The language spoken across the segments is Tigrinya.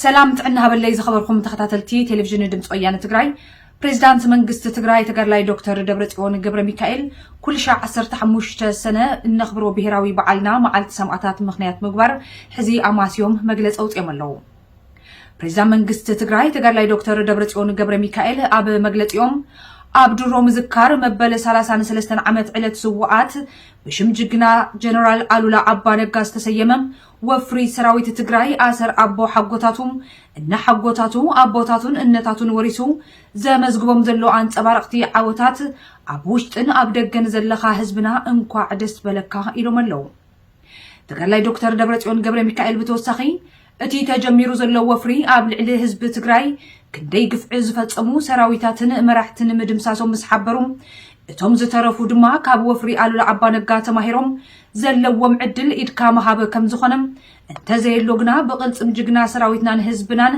ሰላም ጥዕና ሃበለይ ዝኸበርኩም ተኸታተልቲ ቴሌቪዥን ድምፂ ወያነ ትግራይ። ፕሬዚዳንት መንግስቲ ትግራይ ተጋድላይ ዶክተር ደብረፅዮን ገብረ ሚካኤል ኩልሻዕ ዓሰርተ ሓሙሽተ ሰነ እነኽብሮ ብሄራዊ በዓልና መዓልቲ ሰማእታት ምኽንያት ምግባር ሕዚ ኣማስዮም መግለፂ ኣውፅኦም ኣለዉ። ፕሬዚዳንት መንግስቲ ትግራይ ተጋድላይ ዶክተር ደብረፅዮን ገብረ ሚካኤል ኣብ መግለፂኦም ኣብ ድሮ ምዝካር መበል ሰላሳን ሰለስተን ዓመት ዕለት ስውኣት ብሽም ጅግና ጀነራል ኣሉላ ኣባ ነጋ ዝተሰየመ ወፍሪ ሰራዊት ትግራይ ኣሰር ኣቦ ሓጎታቱ እነ ሓጎታቱ ኣቦታቱን እነታቱን ወሪሱ ዘመዝግቦም ዘሎ ኣንፀባረቕቲ ዓወታት ኣብ ውሽጥን ኣብ ደገን ዘለኻ ህዝብና እንኳዕ ደስ በለካ ኢሎም ኣለዉ። ተጋድላይ ዶክተር ደብረፅዮን ገብረ ሚካኤል ብተወሳኺ እቲ ተጀሚሩ ዘሎ ወፍሪ ኣብ ልዕሊ ህዝቢ ትግራይ ክንደይ ግፍዒ ዝፈፀሙ ሰራዊታትን መራሕትን ምድምሳሶም ምስ ሓበሩ እቶም ዝተረፉ ድማ ካብ ወፍሪ ኣሉላ ኣባ ነጋ ተማሂሮም ዘለዎም ዕድል ኢድካ ምሃብ ከም ዝኾነ እንተዘየሎ ግና ብቕልፅም ጅግና ሰራዊትናን ህዝብናን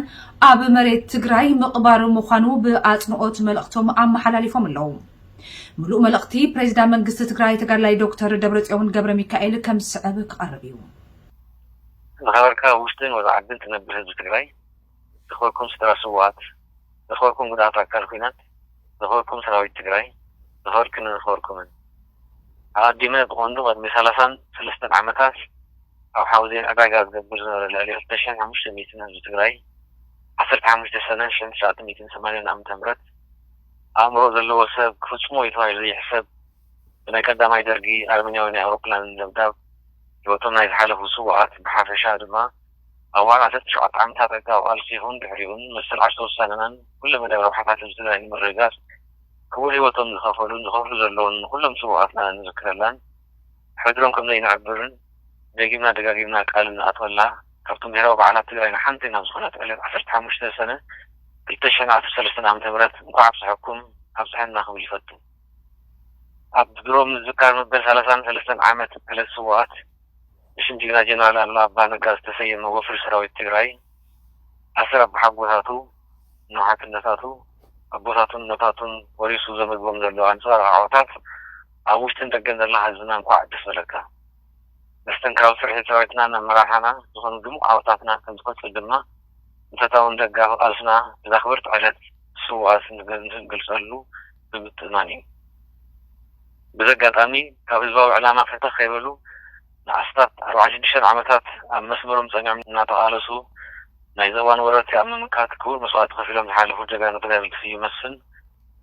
ኣብ መሬት ትግራይ ምቕባር ምዃኑ ብኣፅንኦት መልእኽቶም ኣመሓላሊፎም ኣለዉ። ምሉእ መልእኽቲ ፕሬዚዳንት መንግስቲ ትግራይ ተጋድላይ ዶክተር ደብረፅዮን ገብረ ሚካኤል ከም ዝስዕብ ክቐርብ እዩ። ዝኸበርካ ውሽጥን ወፃ ዓድን ትነብር ህዝቢ ትግራይ፣ ዝኸበርኩም ስድራ ስውኣት፣ ዝኸበርኩም ጉድኣት ኣካል ኲናት፣ ዝኸበርኩም ሰራዊት ትግራይ፣ ዝኸበርክንን ዝኸበርኩምን። ኣቐዲመ ብቐንዱ ቅድሚ ሰላሳን ሰለስተን ዓመታት ኣብ ሓውዜን ዕዳጋ ዝገብር ዝነበረ ልዕሊ ክልተ ሺሕን ሓሙሽተ ሚእትን ህዝቢ ትግራይ ዓሰርተ ሓሙሽተ ሰነ ሽሕን ትሽዓተ ሚእትን ሰማንያን ዓመተ ምህረት ኣእምሮ ዘለዎ ሰብ ክፍጽሞ እዩ ተባሂሉ ዘይሕሰብ ብናይ ቀዳማይ ደርጊ ኣርመኛዊ ናይ ኣውሮፕላን ደብዳብ ህይወቶም ናይ ዝሓለፉ ስውኣት ብሓፈሻ ድማ ኣብ ዋላ ዓሰርተ ሸውዓተ ዓመታት ዕጥቃዊ ቃልሲ ይኹን ድሕሪኡን መሰል ዓርሰ ውሳነናን ኩለ መዳይ ረብሓታት ህዝቢ ትግራይ ንምርግጋጽ ክቡር ህይወቶም ዝኸፈሉን ዝኸፍሉ ዘለውን ንኹሎም ስውኣትና ንዝክረላን ሕድሮም ከም ዘይንዕብርን ደጊምና ደጋጊምና ቃል እንኣትወላ ካብቶም ብሄራዊ በዓላት ትግራይና ሓንቲ ናብ ዝኾነት ዕለት ዓሰርተ ሓሙሽተ ሰነ ክልተ ሽሕን ዓሰርተ ሰለስተን ዓመተ ምህረት እንኳዕ ኣብፀሐኩም ኣብፀሐና ክብል ይፈቱ። ኣብ ድሮ ምዝካር መበል ሰላሳን ሰለስተን ዓመት ዕለት ስውኣት ብሽም ጅግና ጀነራል ኣሉላ ኣባ ነጋ ዝተሰየመ ወፍሪ ሰራዊት ትግራይ ኣሰር ኣቦሓጎታቱ ንሓትነታቱ ኣቦታቱን እኖታቱን ወሪሱ ዘመዝቦም ዘሎ ኣንፃር ዓወታት ኣብ ውሽጥን ደገን ዘላ ህዝብና እንኳዕ ደስ በለካ። መስተንክራዊ ስርሒት ሰራዊትናን ኣመራርሓና ዝኾኑ ድሙቕ ዓወታትና ከም ዝቐፅል ድማ እንተታውን ደጋፊ ቃልስና እዛ ክብርቲ ዕለት ስውኣት ንገልፀሉ ብምትእማን እዩ። ብዚ ኣጋጣሚ ካብ ህዝባዊ ዕላማ ፈተኽ ከይበሉ ንኣስታት ኣርባዓን ሽዱሽተን ዓመታት ኣብ መስመሮም ፀኒዖም እናተቓለሱ ናይዚ እዋን ወረርቲ ኣብ ምምካት ክቡር መስዋእቲ ከፊሎም ዝሓለፉ ጀጋኑ ተጋደልቲ ስዩም መስፍን፣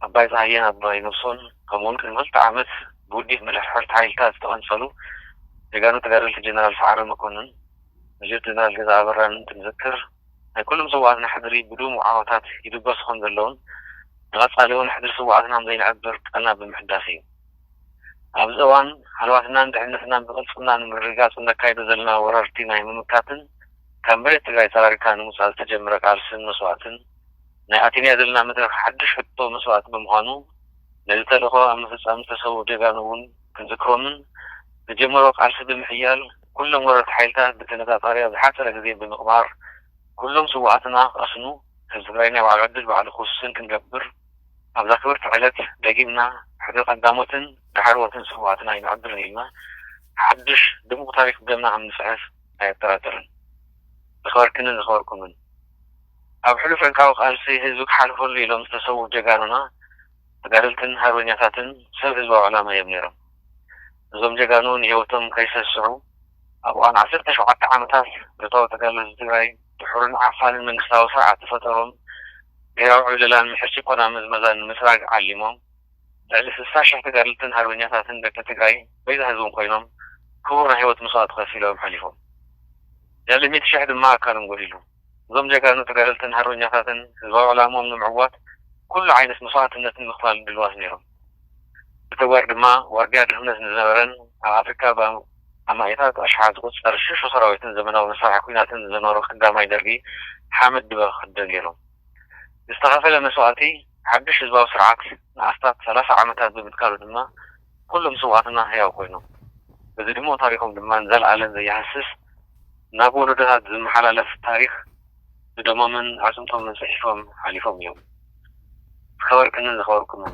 ኣባይ ፀሃየን ኣባይ ነብሶን ከምኡውን ቅድሚ ክልተ ዓመት ብውዲት ምልሕልሕርቲ ሓይልታት ዝተቐንፀሉ ጀጋኑ ተጋደልቲ ጀነራል ሰዓረ መኮንን፣ መጀር ጀነራል ገዛ ኣበራን እንትንዝክር ናይ ኩሎም ስውኣትና ሕድሪ ብድሙቕ ዓወታት ይድበሱ ከም ዘለውን ንቐፃሊ እውን ሕድሪ ስውኣትና ከም ዘይንዕብር ቃልና ብምሕዳስ እዩ። ኣብዚ እዋን ሃለዋትናን ድሕነትናን ብቕልፅምና ንምርግጋፅ እነካይዶ ዘለና ወረርቲ ናይ ምምካትን ካብ መሬት ትግራይ ፀራሪግካ ንምውፃእ ዝተጀመረ ቃልስን መስዋእትን ናይ ኣቲንያ ዘለና መድረኽ ሓድሽ ሕቶ መስዋእቲ ብምዃኑ ነዚ ተልእኾ ኣብ ምፍፃም ዝተሰውኡ ጀጋኑ እውን ክንዝክሮምን ዝጀመሮ ቃልሲ ብምሕያል ኩሎም ወረርቲ ሓይልታት ብተነፃፃሪ ኣብ ዝሓፀረ ግዜ ብምቕባር ኩሎም ስውኣትና ክቐስኑ ህዝቢ ትግራይ ናይ ባዕሉ ዕድል ባዕሉ ክውስን ክንገብር ኣብዛ ክብርቲ ዕለት ደጊምና ሕድሪ ቀዳሞትን ዳሕረዎትን ስውኣትና ኣይነዕብርን ኢልና ሓድሽ ድሙቕ ታሪክ ብደምና ከም ንፅሕፍ ኣየጠራጥርን። ዝኸበርክንን ዝኸበርኩምን ኣብ ሕሉፍ ዕጥቃዊ ቃልሲ ህዝቢ ክሓልፈሉ ኢሎም ዝተሰውኡ ጀጋኑና ተጋደልትን ሃርበኛታትን ሰብ ህዝባዊ ዕላማ እዮም ነይሮም። እዞም ጀጋኑ ንህይወቶም ከይሰስዑ ኣብ እዋን ዓሰርተ ሸውዓተ ዓመታት ብረታዊ ተጋድሎ ህዝቢ ትግራይ ድሑርን ዓፋንን መንግስታዊ ስርዓት ዝፈጠሮም ብሄራዊ ዕብለላን ምሕር ጭቆና ምዝመዛን ንምፅራግ ዓሊሞም ልዕሊ ስሳ ሽሕ ተጋደልትን ሃርበኛታትን ደቂ ትግራይ በይዛ ህዝቦም ኮይኖም ክቡር ናይ ህይወት መስዋእቲ ከፊሎም ሓሊፎም። ልዕሊ ሚእቲ ሽሕ ድማ ኣካሎም ጎዲሉ። እዞም ጀጋኑ ተጋደልትን ሃርበኛታትን ህዝባዊ ዕላምኦም ንምዕዋት ኩሉ ዓይነት መስዋእትነት ንምኽፋል ድልዋት ነይሮም። ብተግባር ድማ ዋርድያ ድኽነት ንዝነበረን ኣብ ኣፍሪካ ብኣማኢታት ኣሽሓት ዝቑፀር ሽሹ ሰራዊትን ዘመናዊ መሳርሒ ኲናትን ዝነበሮ ቀዳማይ ደርጊ ሓመድ ድበ ክኽደን ገይሮም። ዝተኸፈለ መስዋእቲ ሓድሽ ህዝባዊ ስርዓት ንኣስታት ሰላሳ ዓመታት ብምትካሉ ድማ ኩሎም ስውኣትና ህያው ኮይኖም በዚ ድሙቕ ታሪኾም ድማ ንዘለኣለም ዘይሃስስ ናብ ወለዶታት ዝመሓላለፍ ታሪኽ ብደሞምን ኣዕፅምቶምን ፅሒፎም ሓሊፎም እዮም። ዝኸበርክንን ዝኸበርኩምን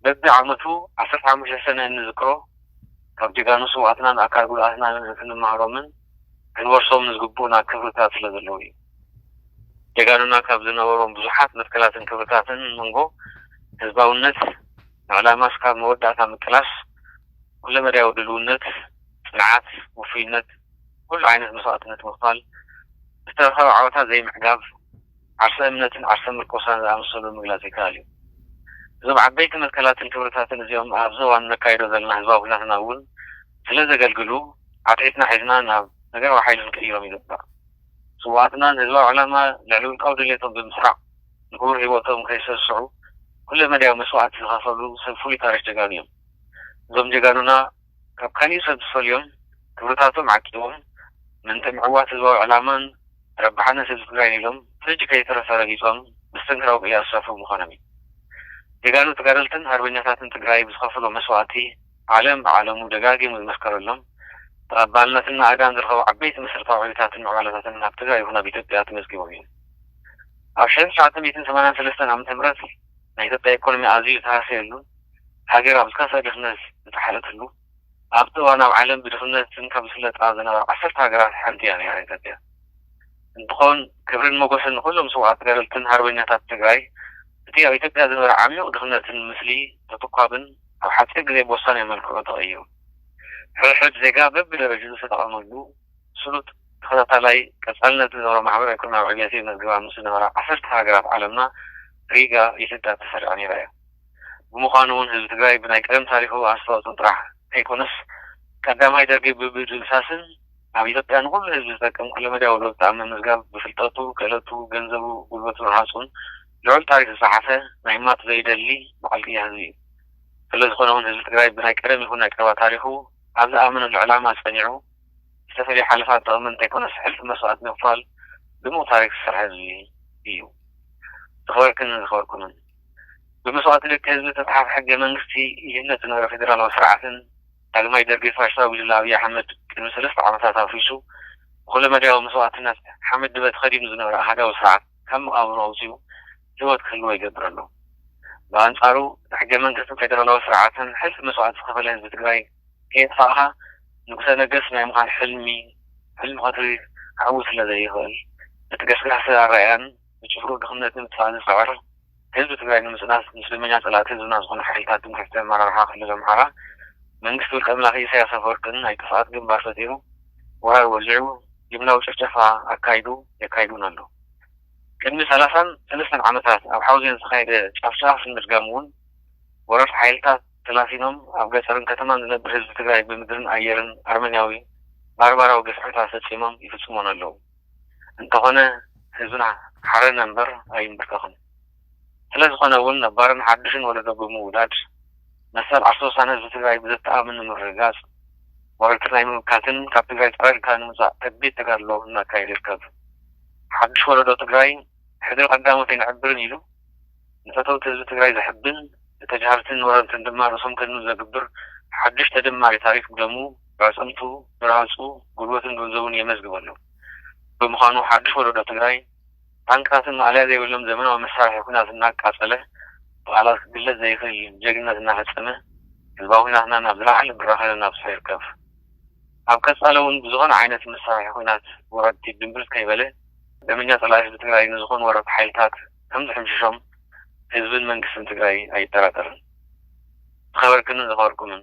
በቢ ዓመቱ ዓሰርተ ሓሙሽተ ሰነ እንዝክሮ ካብ ጀጋኑ ስውኣትናን ኣካል ጉድኣትናን ክንመሃሮምን ክንወርሶምን ዝግቡእና ክብርታት ስለ ዘለዉ እዩ። ጀጋኑና ካብ ዝነበሮም ብዙሓት መትከላትን ክብርታትን መንጎ ህዝባውነት፣ ንዕላማ እስካብ መወዳእታ ምቅላስ፣ ኩለመዳያዊ ድልውነት፣ ጽንዓት፣ ውፉይነት፣ ኩሉ ዓይነት መስዋእትነት ምኽፋል፣ ዝተረኸበ ዓወታት ዘይምዕጋብ፣ ዓርሰ እምነትን ዓርሰ ምርኮሳን ዝኣመሰሉ ምግላጽ ይከኣል እዩ። እዞም ዓበይቲ መትከላትን ክብርታትን እዚኦም ኣብዚ እዋን ነካይዶ ዘለና ህዝባዊ ኩናትና እውን ስለ ዘገልግሉ፣ ዓትዒትና ሒዝና ናብ ነገራዊ ሓይሊ ክንቅይሮም ይግባእ። ስውኣትና ንህዝባዊ ዕላማ ልዕሊ ውልቃዊ ድሌቶም ብምስራዕ፣ ንክቡር ህይወቶም ከይሰስዑ ኩለ መዳያዊ መስዋእቲ ዝኸፈሉ ሰብ ፍሉይ ታሪኽ ጀጋኑ እዮም። እዞም ጀጋኑና ካብ ካሊእ ሰብ ዝፈልዮም፣ ክብርታቶም ዓቂቦም፣ ምእንቲ ምዕዋት ህዝባዊ ዕላማን ረብሓነት ህዝቢ ትግራይን ኢሎም ፍርጂ ከይተረፈ ረጊጾም መስተንክራዊ ቅያ ዝሰፍሩ ምዃኖም እዩ። ጀጋኑ ተጋደልትን ሃርበኛታትን ትግራይ ብዝኸፈሎ መስዋእቲ ዓለም ብዓለሙ ደጋጊሙ ዝመስከረሎም፣ ተቐባልነትን ናእዳን ዝረኸቡ ዓበይቲ መሰረታዊ ዕብዮታትን ምዕባለታትን ኣብ ትግራይ ይኹን ኣብ ኢትዮጵያ ተመዝጊቦም እዮም። ኣብ ሽሕን ትሽዓተ ሚእትን ሰማንያን ሰለስተን ዓመተ ምህረት ናይ ኢትዮጵያ ኢኮኖሚ ኣዝዩ ዝተሃሰየሉ፣ ሃገር ኣብ ዝከፍአ ድኽነት ዝተሓለተሉ፣ ኣብቲ እዋን ኣብ ዓለም ብድኽነትን ካብ ዝፍለጣ ዝነበራ ዓሰርተ ሃገራት ሓንቲ እያ ነይራ ኢትዮጵያ። እንትኾን ክብርን ሞገስን ንኹሎም ስውኣት ተጋደልትን ሃርበኛታት ትግራይ። እቲ ኣብ ኢትዮጵያ ዝነበረ ዓሚቕ ድኽነትን ምስሊ ተትኳብን ኣብ ሓፂር ግዜ ብወሳኒ መልክዑ ተቐይሩ። ሕድሕድ ዜጋ በብደረጅኡ ዝተጠቐመሉ ስሉጥ ተኸታታላይ ቀፃልነት ዝነበሮ ማሕበራዊ ኢኮኖሚያዊ ዕብየት የመዝግባ ምስ ዝነበራ ዓሰርተ ሃገራት ዓለምና ሪጋ ኢትዮጵያ ተሰሪዓ ነይራ እያ። ብምዃኑ እውን ህዝቢ ትግራይ ብናይ ቀደም ታሪኹ ኣስተዋፅኦ ጥራሕ ከይኮነስ ቀዳማይ ደርጊ ብብድምሳስን ኣብ ኢትዮጵያ ንኹሉ ህዝቢ ዝጠቅም ኩለመዳያዊ ለውጢ ኣብ ምምዝጋብ ብፍልጠቱ፣ ክእለቱ፣ ገንዘቡ፣ ጉልበቱ ረሃፁን ልዑል ታሪክ ዝፀሓፈ ናይ ማት ዘይደሊ በዓል ቅያ ህዝቢ እዩ። ስለዝኾነ እውን ህዝቢ ትግራይ ብናይ ቀደም ይኹን ናይ ቀረባ ታሪኹ ኣብ ዝኣመነሉ ዕላማ ፀኒዑ ዝተፈለየ ሓለፋት ጥቕሚ እንተይኮነስ ሕልፊ መስዋእቲ ምኽፋል ድሙቕ ታሪክ ዝሰርሐ ህዝቢ እዩ። ዝኸበርክንን ዝኸበርኩምን፣ ብመስዋእቲ ደቂ ህዝቢ ዝተፅሓፈ ሕገ መንግስቲ ይህነፅ ዝነበረ ፌዴራላዊ ስርዓትን ዳግማይ ደርጊ ፋሽስታዊ ጉጅለ ኣብይ ኣሕመድ ቅድሚ ሰለስተ ዓመታት ኣፍሪሱ ብኩለመዳያዊ መስዋእትነት ሓመድ ድበ ተኸዲኑ ዝነበረ ኣሃዳዊ ስርዓት ካብ መቓብሩ ኣውፂኡ ህይወት ክህልዎ ይገብር ኣሎ። ብኣንፃሩ እቲ ሕገ መንግስትን ፌዴራላዊ ስርዓትን ሕልፊ መስዋእቲ ዝኸፈለ ህዝቢ ትግራይ ከየጥፋእኻ ንጉሰ ነገስት ናይ ምዃን ሕልሚ ሕልሚ ቀትሪ ክዕውት ስለ ዘይኽእል እቲ ገስጋሲ ኣረኣእያን ብጭፍሩ ድኽነት ንምጥፋእ ዝፅዕር ህዝቢ ትግራይ ንምፅናት ምስ ደመኛ ፀላእቲ ህዝብና ዝኾኑ ሓይልታት ትምክሕቲ ኣመራርሓ ክልል ኣምሓራ መንግስቲ ውልቀ ኣምላኺ ኢሳያስ ኣፈወርቅን ናይ ጥፍኣት ግንባር ፈጢሩ ወራር ወሊዑ ጅምላዊ ጭፍጨፋ ኣካይዱ የካይዱን ኣሎ። ቅድሚ ሰላሳን ሰለስተን ዓመታት ኣብ ሓውዜን ዝተኻየደ ጫፍጫፍ ንምድጋም እውን ወረርቲ ሓይልታት ተላፊኖም ኣብ ገፀርን ከተማን ዝነብር ህዝቢ ትግራይ ብምድርን ኣየርን ኣርመንያዊ ባርባራዊ ግፍዕታት ፈፂሞም ይፍፅሞን ኣለዉ። እንተኾነ ህዝብና ሓረነ እምበር ኣይንብርከኽን። ስለዝኾነ እውን ነባርን ሓድሽን ወለዶ ብምውዳድ መሰል ዓርሰ ውሳነ ህዝቢ ትግራይ ብዘተኣምን ንምርግጋፅ ወረርቲ ናይ ምምካትን ካብ ትግራይ ፀራሪግካ ንምውፃእ ከቢድ ተጋድሎ እናካየደ ይርከብ። ሓድሽ ወለዶ ትግራይ ሕድሪ ቀዳሞት ኣይንዕብርን ኢሉ ንፈተውቲ ህዝቢ ትግራይ ዘሕብን ንተጃሃርትን ወረርትን ድማ ርእሶም ከድኑ ዘግብር ሓድሽ ተደማሪ ታሪክ ብደሙ ብዕፅምቱ ብረሃፁ ጉልበቱን ገንዘቡን የመዝግብ ኣሎ። ብምዃኑ ሓድሽ ወለዶ ትግራይ ታንክታትን ማእለያ ዘይብሎም ዘመናዊ መሳርሒ ኩናት እናቃፀለ ብቃላት ክግለፅ ዘይኽእል ጀግንነት እናፈፀመ ህዝባዊ ኩናትና ናብ ዝለዓለ ብራኸ እናብፅሖ ይርከብ። ኣብ ቀፃሊ እውን ብዝኾነ ዓይነት መሳርሒ ኩናት ወረርቲ ድምብርት ከይበለ ደመኛ ፀላኢ ህዝቢ ትግራይ ንዝኾኑ ወረርቲ ሓይልታት ከም ዝሕምሽሾም ህዝብን መንግስትን ትግራይ ኣይጠራጠርን። ዝኸበርክንን ዝኸበርኩምን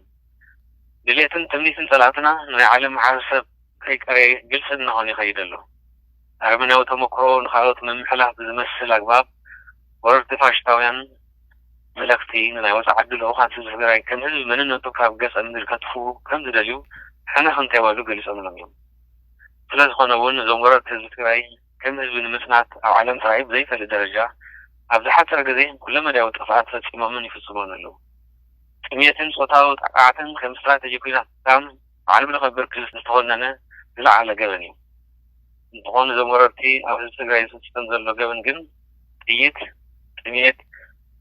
ድሌትን ትምኒትን ፀላእትና ንናይ ዓለም ማሕበረሰብ ከይቀረየ ግልፂ እናኾነ ይኸይድ ኣሎ። ኣረመኔያዊ ተመክሮ ንኻልኦት ምምሕላፍ ብዝመስል ኣግባብ ወረርቲ ፋሽስታውያን መለኽቲ ንናይ ወፃኢ ዓዲ ልኡኻት ህዝቢ ትግራይ ከም ህዝቢ መንነቱ ካብ ገፀ ምድሪ ከጥፍኡ ከም ዝደልዩ ሕንኽ እንተይበሉ ገሊፆምሎም እዮም። ስለዝኾነ እውን እዞም ወረርቲ ህዝቢ ትግራይ ከም ህዝቢ ንምፅናት ኣብ ዓለም ተራእዩ ብዘይፈልጥ ደረጃ ኣብ ዝሓፀረ ግዜ ኩለመዳያዊ ጥፍኣት ፈፂሞምን ይፍፅሞን ኣለዉ። ጥሜትን ፆታዊ ጥቕዓትን ከም ስትራቴጂ ኲናት ምጥቃም ብዓለም ለኸ ብርኪ ዝተኾነነ ዝለዓለ ገበን እዩ። እንተኾነ እዞም ወረርቲ ኣብ ህዝቢ ትግራይ ዝፍፀም ዘሎ ገበን ግን ጥይት፣ ጥሜት፣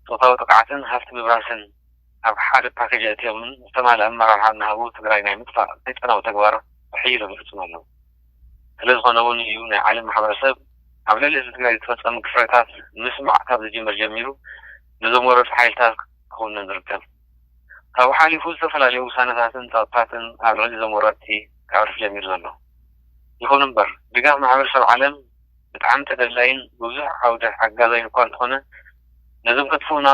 ፆታዊ ጥቕዓትን ሃፍቲ ምብራስን ኣብ ሓደ ፓኬጅ ኣእትዮምን ዝተማልአ ኣመራርሓ እናሃቡ ትግራይ ናይ ምጥፋእ ሰይጣናዊ ተግባር ኣሕይሎም ይፍፅሙ ኣለዉ። ስለዝኾነ እውን እዩ ናይ ዓለም ማሕበረሰብ ኣብ ልዕሊ ህዝቢ ትግራይ ዝተፈፀሙ ግፍዕታት ምስማዕ ካብ ዝጅምር ጀሚሩ ነዞም ወረርቲ ሓይልታት ክኹንን ዝርከብ። ካብኡ ሓሊፉ ዝተፈላለዩ ውሳነታትን ፀቕጥታትን ኣብ ልዕሊ እዞም ወረርቲ ከዕርፍ ጀሚሩ ዘሎ። ይኹን እምበር ድጋፍ ማሕበረሰብ ዓለም ብጣዕሚ ተደላይን ብዙሕ ዓውደ ሓጋዛይን እኳ እንተኾነ፣ ነዞም ከጥፍኡና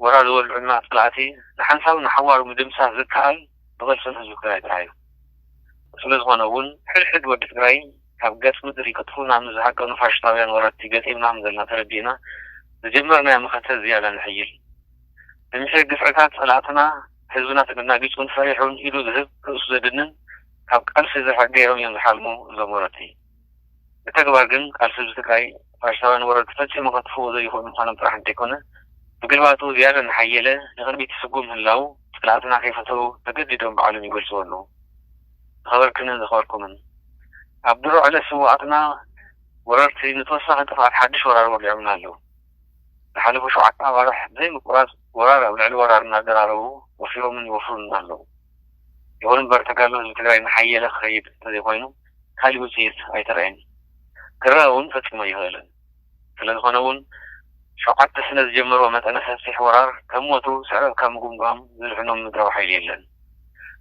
ወራር ዝወልዑልና ጸላእቲ ንሓንሳብ ንሓዋሩ ምድምሳስ ዝከኣል ብቕልጽም ህዝቢ ትግራይ ጥራሕ እዩ። ስለ ዝኾነ እውን ሕድሕድ ወዲ ትግራይ ካብ ገጽ ምድሪ ክጥፉና ምስ ዝሃቀኑ ፋሽስታውያን ወረርቲ ገጢምናም ዘለና ተረዲእና ዝጀመርናዮ መኸተ ዝያዳ ንሕይል። ብምሒር ግፍዕታት ጸላእትና ህዝብና ተደናጊጹን ፈሪሑን ኢዱ ዝህብ ርእሱ ዘድንን ካብ ቃልሲ ዝርሕቅ ገይሮም እዮም ዝሓልሙ እዞም ወረርቲ። ብተግባር ግን ቃልሲ ህዝቢ ትግራይ ፋሽስታውያን ወረርቲ ፈጺሙ ከጥፍዎ ዘይኽእሉ ምዃኖም ጥራሕ እንተይኮነ ብግልባጡ ዝያዳ እናሓየለ ንቕድሚት ይስጉም ምህላዉ ጸላእትና ከይፈተው ተገዲዶም ባዕሎም ይገልጽዎ ኣለዉ። ዝኸበርክንን ዝኸበርኩምን ኣብ ድሮ ዕለት ስውኣትና ወረርቲ ንተወሳኺ ጥፍኣት ሓድሽ ወራር ወሊዖምና ኣለዉ። ዝሓለፉ ሸውዓተ ኣዋርሕ ብዘይ ምቁራጽ ወራር ኣብ ልዕሊ ወራር እናደራረቡ ወፊሮምን ይወፍሩን ኣለዉ። ይኹን እምበር ተጋድሎ ህዝቢ ትግራይ እናሓየለ ክኸይድ እንተዘይኮይኑ ካሊእ ውፅኢት ኣይተረእየን። ክረአ እውን ፈጺሙ ኣይኽእልን። ስለዝኾነ እውን ሸውዓተ ስነ ዝጀመርዎ መጠነ ሰፊሕ ወራር ከም ወትሩ ስዕረት ካብ ምጉምጓም ዝድሕኖም ምድራዊ ሓይሊ የለን።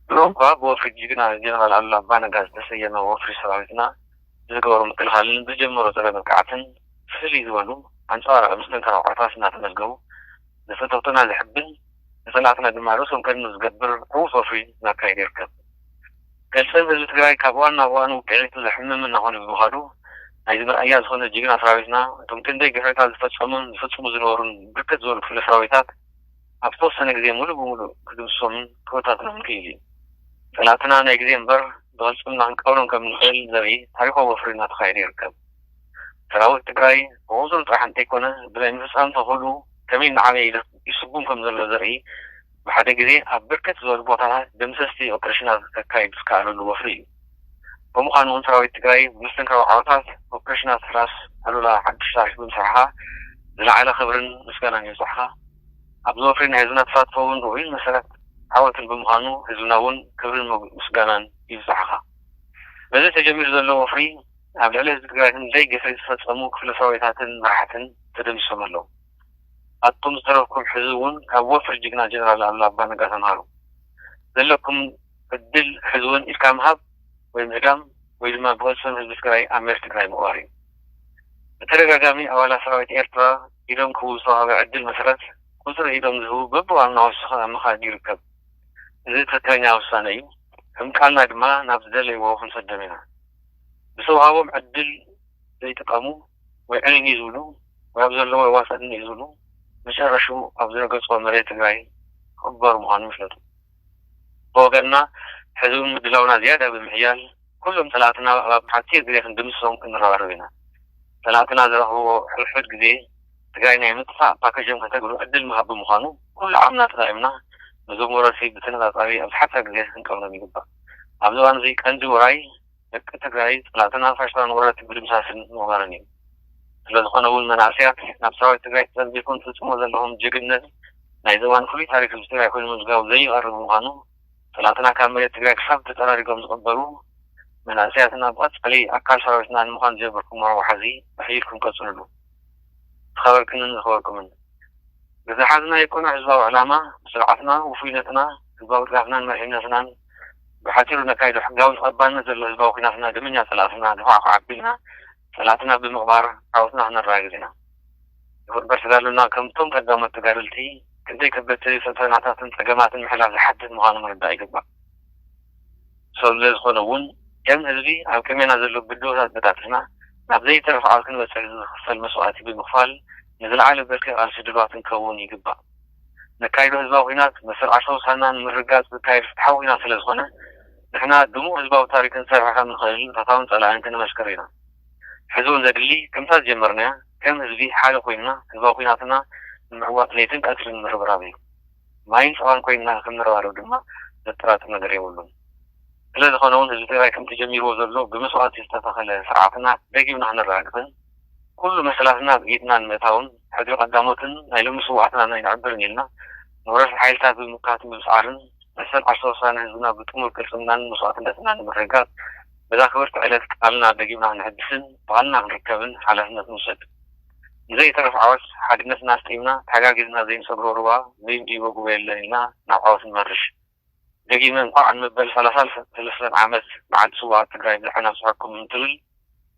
ድሮ እኳ ብወፍሪ ጅግና ጀነራል ኣሉላ ኣባነጋ ዝተሰየመ ወፍሪ ሰራዊትና ብዝገበሮ ምክልኻልን ብዝጀመሮ ጸረ መጥቃዕትን ፍልይ ዝበሉ ኣንጻራዊ ምስትንካር ኣቑሑታት እናተመዝገቡ ንፈተውትና ዘሕብን ንጸላእትና ድማ ርእሶም ከድኑ ዝገብር ዕዉት ወፍሪ እናካየደ ይርከብ። ገልጸን ህዝቢ ትግራይ ካብ እዋን ናብ እዋን ውቅዒቱ ዘሕምም እናኾነ ብምዃዱ ናይዚ መርኣያ ዝኾነ ጅግና ሰራዊትና እቶም ክንደይ ግፍዕታት ዝፈጸሙን ዝፍጽሙ ዝነበሩን ብርክት ዝበሉ ክፍለ ሰራዊታት ኣብ ዝተወሰነ ግዜ ሙሉእ ብሙሉእ ክድምስሶምን ክበታትኖምን ክኢሉ እዩ። ጸላእትና ናይ ግዜ እምበር ብቕልጽምና ክንቀብሮም ከም ንኽእል ዘርኢ ታሪኻዊ ወፍሪ እናተኻየደ ይርከብ። ሰራዊት ትግራይ ብቑጽሪ ጥራሕ እንተይኮነ ብናይ ምፍጻም ተኽእልኡ ከመይ እናዓበየ ይስጉም ከም ዘሎ ዘርኢ ብሓደ ግዜ ኣብ ብርክት ዝበሉ ቦታታት ደምሰስቲ ኦፕሬሽናት ከካይድ ዝከኣለሉ ወፍሪ እዩ። ብምዃኑ እውን ሰራዊት ትግራይ ብምስትንካራዊ ዓወታት ኦፕሬሽናት ራስ ኣሉላ ሓድሽ ታሪክ ብምስራሕኻ ዝለዓለ ክብርን ምስጋናን ይብጻሕኻ። ኣብዚ ወፍሪ ናይ ህዝብና ተሳትፎ እውን ርኡይን መሰረት ዓወትን ብምዃኑ ህዝብና እውን ክብርን ምስጋናን ይብጻሕኻ። በዚ ተጀሚሩ ዘሎ ወፍሪ ኣብ ልዕሊ ህዝቢ ትግራይ ክንደይ ግፍዒ ዝፈጸሙ ክፍለ ሰራዊታትን መራሕትን ተደምሲሶም ኣለዉ። ኣቱም ዝተረፍኩም ሕዚ እውን ካብ ወፍሪ ጅግና ጀነራል ኣሉላ ኣባነጋ ተምሃሩ። ዘለኩም ዕድል ሕዚ እውን ኢድካ ምሃብ ወይ ምህዳም ወይ ድማ ብቕልጽም ህዝቢ ትግራይ ኣብ መሬት ትግራይ ምቕባር እዩ። ብተደጋጋሚ ኣባላት ሰራዊት ኤርትራ ኢዶም ክህቡ ዝተዋህበ ዕድል መሰረት ቁጽሪ ኢዶም ዝህቡ በብእዋኑ እናወሰኸ ኣብ ምኻድ ይርከብ። እዚ ትኽክለኛ ውሳነ እዩ። ከም ቃልና ድማ ናብ ዝደለይዎ ክንሰዶም ኢና። ብዝተዋህቦም ዕድል ዘይጥቀሙ ወይ ዕንኒ ዝብሉ ወይ ኣብ ዘለዎ ይዋሰድኒ ዝብሉ መጨረሽኡ ኣብ ዝረገፅዎ መሬት ትግራይ ክቕበሩ ምዃኑ ይፍለጡ። ብወገንና ሕዚ እውን ምድላውና ዝያዳ ብምሕያል ኩሎም ፀላእትና ኣብ ሓፂር ግዜ ክንድምስሶም ክንረባረብ ኢና። ፀላእትና ዝረኽብዎ ሕድሕድ ግዜ ትግራይ ናይ ምጥፋእ ፓኬጆም ከተግብሩ ዕድል ምሃብ ብምዃኑ ኩሉ ዓቕምና ተጠቒምና ነዞም ወረርቲ ብተነፃፃሪ ኣብ ዝሓፀረ ግዜ ክንቀብሮም ይግባእ። ኣብዚ እዋን እዚ ቀንዲ ውራይ ደቂ ትግራይ ፀላእትና ፋሽስታውያን ወረርቲ ምድምሳስን ምቕባርን እዩ። ስለዝኾነ እውን መናእሰያት ናብ ሰራዊት ትግራይ ተፀንቢርኩም ትፍፅሞ ዘለኹም ጅግንነት ናይ ዘባን ፍሉይ ታሪክ ህዝቢ ትግራይ ኮይኑ ምዝጋቡ ዘይቐርብ ምዃኑ ፀላእትና ካብ መሬት ትግራይ ክሳብ ተፀራሪጎም ዝቕበሩ መናእሰያትና ብቐፃሊ ኣካል ሰራዊትና ንምዃን ዝጀመርኩሞ ወሓዚ ኣሕይልኩም ቀፅልሉ። ዝኸበርክንን ዝኸበርኩምን ብዝሓዝናዮ ቅኑዕ ህዝባዊ ዕላማ ብስርዓትና ውፉይነትና ህዝባዊ ድጋፍናን መሪሕነትናን ብሓፂሩ ነካይዶ ሕጋዊ ተቐባልነት ዘለዎ ህዝባዊ ኩናትና ደመኛ ፀላእትና ድፋዕ ኣቢልና ፀላእትና ብምቕባር ዓወትና ክነረጋግፅ ኢና። ይኹን እምበር ተጋድሎና ከምቶም ቀዳሞት ተጋደልቲ ክንደይ ከበድቲ ፈተናታትን ፀገማትን ምሕላፍ ዝሓትት ምዃኑ ምርዳእ ይግባእ። ስለዝኾነ እውን ከም ህዝቢ ኣብ ቅድሜና ዘሎ ብድሆታት በጣጢስና ናብ ዘይተርፍ ዓወት ክንበፅሕ ዝኽፈል መስዋእቲ ብምኽፋል ንዝለዓለ ብርኪ ቃልሲ ድሉዋት ክንከውን ይግባእ። ነካይዶ ህዝባዊ ኲናት መሰል ዓርሳዊ ውሳነና ንምርግጋፅ ዝካየድ ፍትሓዊ ኲናት ስለዝኾነ ንሕና ድሙቕ ህዝባዊ ታሪክ ክንሰርሕ ከም ንኽእል ንፈታውን ፀላእን ክነመስክር ኢና። ሕዚ እውን ዘድሊ ከምታ ዝጀመርናያ ከም ህዝቢ ሓደ ኮይንና ህዝባዊ ኲናትና ንምዕዋት ለይትን ቀትርን ምርብራብ እዩ። ማይን ፀባን ኮይንና ከም ንረባረብ ድማ ዘጠራጥር ነገር የብሉን። ስለዝኾነ እውን ህዝቢ ትግራይ ከምቲ ጀሚርዎ ዘሎ ብመስዋእቲ ዝተተኸለ ስርዓትና ደጊምና ክነረጋግፅን ኩሉ መሰላትና ኣብ ኢድና ንምእታውን ሕድሪ ቀዳሞትን ናይ ሎሚ ስውኣትና ናይ ነዕብርን ኢልና ንወረርቲ ሓይልታት ብምምካትን ብምስዓርን መሰል ዓርሰ ውሳነ ህዝብና ብጥሙር ቅልፅምናን መስዋእትነትና ንምርግጋፅ በዛ ክብርቲ ዕለት ቃልና ደጊምና ክንሕድስን ብቓልና ክንርከብን ሓላፍነት ንውሰድ። ንዘይተርፍ ዓወት ሓድነትና ኣስጢምና ተሓጋጊዝና ዘይንሰግሮ ሩባ ዘይንድይቦ ጎቦ የለን ኢልና ናብ ዓወት ንመርሽ። ደጊመ እንኳዕ ንመበል ሰላሳን ሰለስተን ዓመት በዓል ስውኣት ትግራይ ብደሓን ኣብፀሐኩም እንትብል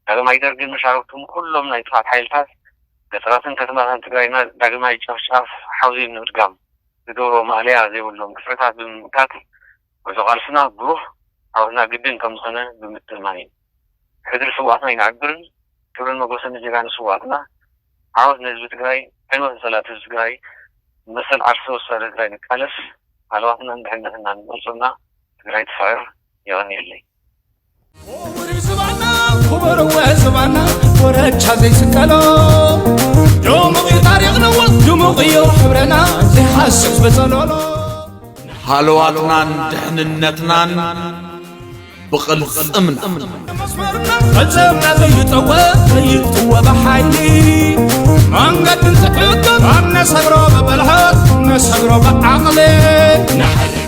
ዳግማይ ደርግን መሻርክቱን ኩሎም ናይ ጥፍኣት ሓይልታት ገጠራትን ከተማታትን ትግራይና ዳግማይ ጨፍጫፍ ሓውዜን ንምድጋም ዝገብሮ ማእለያ ዘይብሎም ግፍዕታት ብምምካት ጉዕዞ ቃልስና ብሩህ ዓወትና ግድን ከም ዝኾነ ብምትእምማን እዩ። ሕድሪ ስውኣትና ኣይነዕብርን። ክብርን መጎስን ንጀጋኑ ስውኣትና። ዓወት ንህዝቢ ትግራይ፣ ዕንወት ንፀላእቲ ህዝቢ ትግራይ። መሰል ዓርሰ ውሳነ ትግራይ ንቃለስ። ሃለዋትናን ድሕነትናን ንመርፀና። ትግራይ ትስዕር። የቐንየለይ። ክቡር ዝባና ክቡር እወ ዝባና ኮረቻ ዘይስቀሎ ድሙቕ እዩ ታሪኽ ነዎ ድሙቕ እዩ ሕብረና ዘይሓስስ በጸሎሎ። ሃለዋትናን ድሕንነትናን ብቕልጽምና መስመርና ቐልጽምና ዘይጠወ ዘይጥወ ብሓይሊ መንገድን ዝሕግር ኣብ ነሰግሮ ብብልሃት ነሰግሮ ብዓቕሊ ንሓሊ